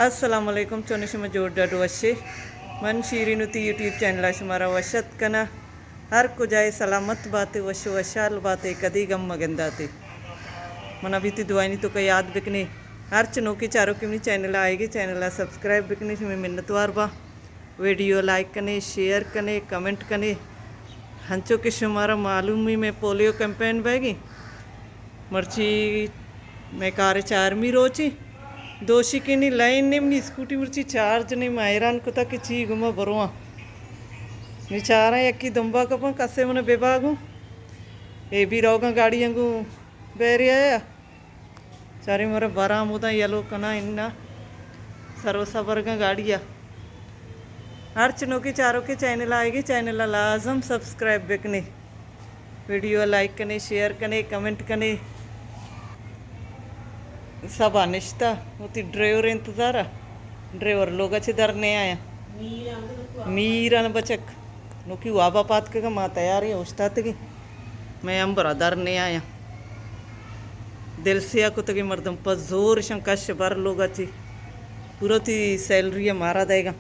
السلام علیکم، چون شما جوڑ ڈاڈ وشے؟ من شیرین وتی یوٹیوب چینل ءَ شمارا وش اتک کناں۔ ہر کجائے سلامت باتے، وش وشحال باتے، کدی غم مگنداتے۔ منا بیتی دعائنی توکا یاد بکنے۔ ہرچ نوکے چاروکے منی چینل ءَ آئیگے، چینل ءَ سبسکرائب بکنے، شمے منتوار باں۔ ویڈیو لائک کنے، شیئر کنے، کمنٹ کنے۔ ہنچو کہ شمارا معلوم ہی، مئے پولیو کیمپین بیگی۔ مرچی مئے کار چارمی روچی۔ دوشیکینی لائن نی، منی اسکوٹی مرچی چارج نی، ما حیران کتا کہ چی گما برواں۔ نی چاراں یکی دمبا کپاں، کسے من بباگوں۔ اے بھی روگاں گاڑی انگوں بیرے آیا۔ چاریں مارا براں ہموداں یلو کناں انا سروسا برگاں گاڑی ءَ۔ ہرچ نوکے چاروکے چینل ءَ آئیگے، چینل ءَ لازم سبسکرائب بکنے، ویڈیو ءَ لائک کنے، شیئر کنے، کمنٹ کنے۔ سبا نشتہ وتی ڈرائیور انتظار ءَ، ڈرائیور لوگ ءَ چہ در نیایا۔ میران بچک نوکی وابا پاتکگا، ما تیاری اوشتاتگیں۔ مئے امبرا در نیایاں۔ دل سیاہ کتگیں مردم پہ زور اشاں کش بر لوگا چی۔ پورا تی سیلری مارا دئیگا۔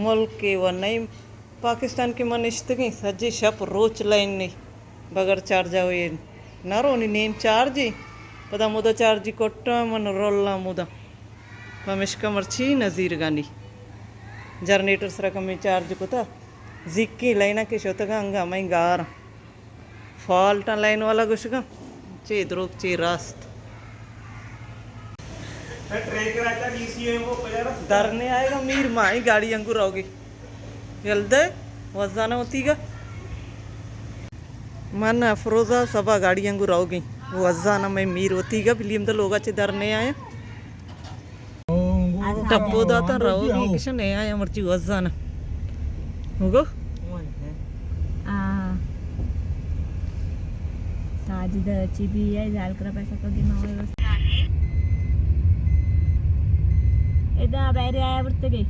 ملک و نئیں پاکستان کہ من نشتگیں، سجے شپ روچ لائن نی، بغیر چارجا ہوئے نہ رونی، نیم چارجی، پدا مودا چارجی کٹا من رولاں مودا۔ پمیشکا مرچی نزیرگانی جنریٹر سرا کمیں چارج کتا، زیکی لائنا کہ شتگا انگا ہمیں گار۔ فالٹ لائن والا گوشگا، چے دروگ چے راست۔ در نے آئے گا میر مائی گاڑی انگو روگی۔ یل دے، وزانا ہوتی گا۔ من افروزا سبا گاڑی انگو روگی۔ وزانا میں میر ہوتی گا، بلیم دا لوگا چے در نے آیا۔ ٹپو داتا روگی کشن اے آیا مرچی وزانا۔ ہوگو؟ آ۔ ساجد چی بھی ہے، زال کرا پیسہ کو دیما ہوئے بس۔ ادا بیرے آیا برتگے۔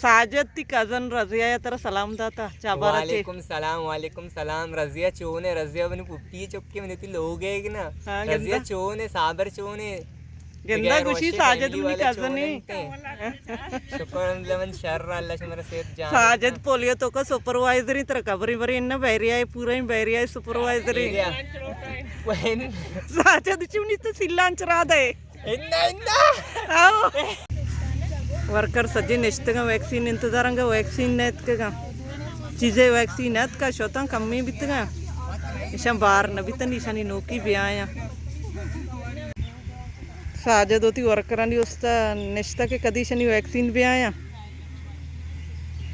ساجد، تی کزن رضیہ ءَ ترا سلام داتا، چابارا چے؟ وعلیکم سلام، وعلیکم سلام۔ رضیہ چون ئے؟ رضیہ منی پپی چکے، منی تی لوگ ئے کہ نا؟ ہاں، رضیہ گندا۔ چون ئے؟ صابر چون ئے؟ گندا گوشی ساجد منی کزن ایں۔ شکر الحمدللہ، من شر، اللہ شمارا صحت جان۔ ساجد پولیو توکا سپروائزر ایں، ترا خبر ایں، بری انا بحریہ ایں، پورا ایں بحریہ ایں سپروائزر ایں۔ ساجد چونی تو سیلان چرا دے۔ انا، انا۔ آؤ۔ ورکر سجے نشتگاں، ویکسین انتظاراں گا، ویکسین نہ اتکگاں۔ چیزے ویکسین اتکا، شتاں کمی بیتگاں۔ ایشاں بار نہ بیتن، ایشانی نوکی بیایاں۔ ساجد وتی ورکرانی استا نشتہ کہ کدی ایشانی ویکسین بیایاں۔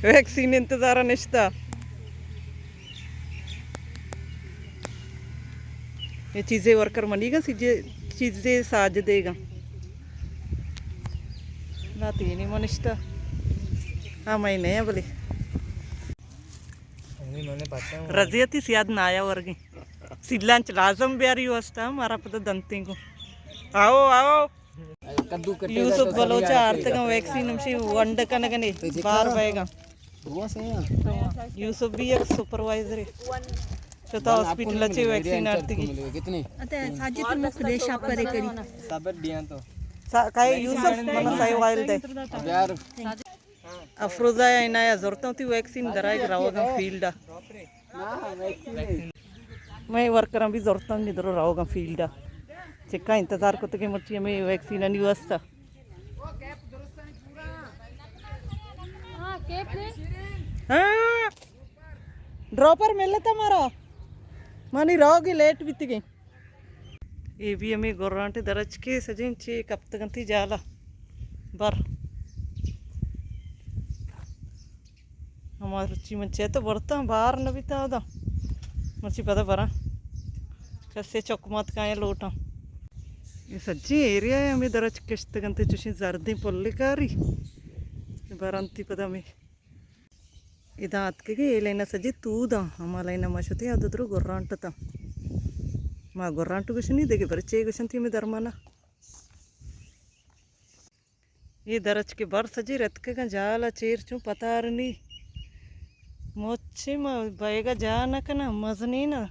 ویکسین انتظارا نشتہ۔ اے چیزے ورکر منیگاں، سجے چیزے ساجدیگاں۔ نا تینی منشتا۔ ہاں، میں نیا بلے۔ رضیتی سیاد نایا ورگی۔ سیلانچ لازم بیاری واسطہ، مارا پتہ دنتیں کو۔ آؤ، آؤ۔ یوسف بلوچ آرتگاں ویکسین ہمشی ونڈ کنگنے بار بیگاں۔ یوسف بھی ایک سپروائزر ہے۔ شتا ہاسپٹل اچے ویکسین آرتگی۔ اتے ساجد مخ دے شاپ کرے کری۔ صبر دیاں تو۔ سا-، کہے یوسف منا سائے وائل دے۔ اب یار۔ افروزہ یا انایا زرتاں تی ویکسین درائے روگاں فیلڈا۔ میں ورکراں بھی زرتاں، ادھر روگاں فیلڈا۔ چکا انتظار کتگے مرچی ہمیں ویکسین انی واسطہ۔ ہاں، ڈراپر ملتا مارا۔ منی روگی لیٹ بیتگیں۔ اے بھی ہمیں گورانٹے درچکے سجیں چے کپتگنتی جالا بر۔ ہما مرچی من چہ تو برتاں، بار نہ بیتاں ادا۔ مرچی پدا براں۔ کسے چک مات کائیں لوٹاں۔ اے سجیں ایریا ہے ہمیں درچک کشتگنتے چوشیں زردیں پلے کاری۔ برنتی پدا ہمیں۔ ادا اتکگیں اے لائنا سجے توداں، ہما لائنا ما شتیں، ادا درو گورانٹ اتاں۔ ما گورانٹ گوشنی، دگہ برے چے گوشنتی ہمیں درمانا۔ اے درچکے بر سجے رتکگاں جالا چیر چوں پتارنی۔ مچے ما بئیگا جا نہ کناں، مزنینا۔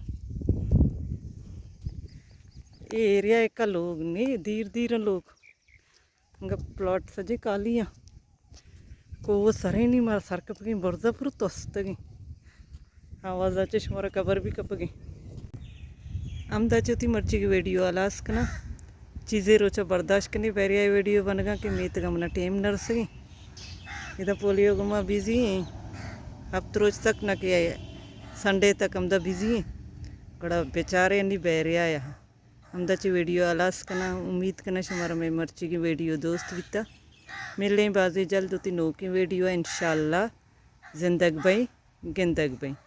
اے ایریا ایکا لوگ نی، دیر دیر لوگ۔ انگا پلاٹ سجے کالی آں۔ کوہ سرینی مارا سر کپگیں، برزا پورا تستگیں۔ آوازا چہ شمارا خبر بھی کپگیں۔ ہمدا چہ وتی مرچیگی ویڈیو ہلاس کناں۔ چیزے روچا برداشت کنی، بحریہ ویڈیو بنگاں کہ میتگا منا ٹیم نرسگیں۔ ادا پولیو گما بزی ایں۔ ہفت روچ تک نہ کہ سنڈے تک ہمدا بزی ایں۔ گڑا بیچارے انی بحریہ آیا۔ ہمدا چہ ویڈیو ہلاس کناں، امید کناں شمارا مئے مرچیگیں ویڈیو دوست بیتا۔ ملیں بازیں جلد وتی نوکیں ویڈیو ءَ انشاءاللہ۔ زندگ بئیں، گندگ بئیں۔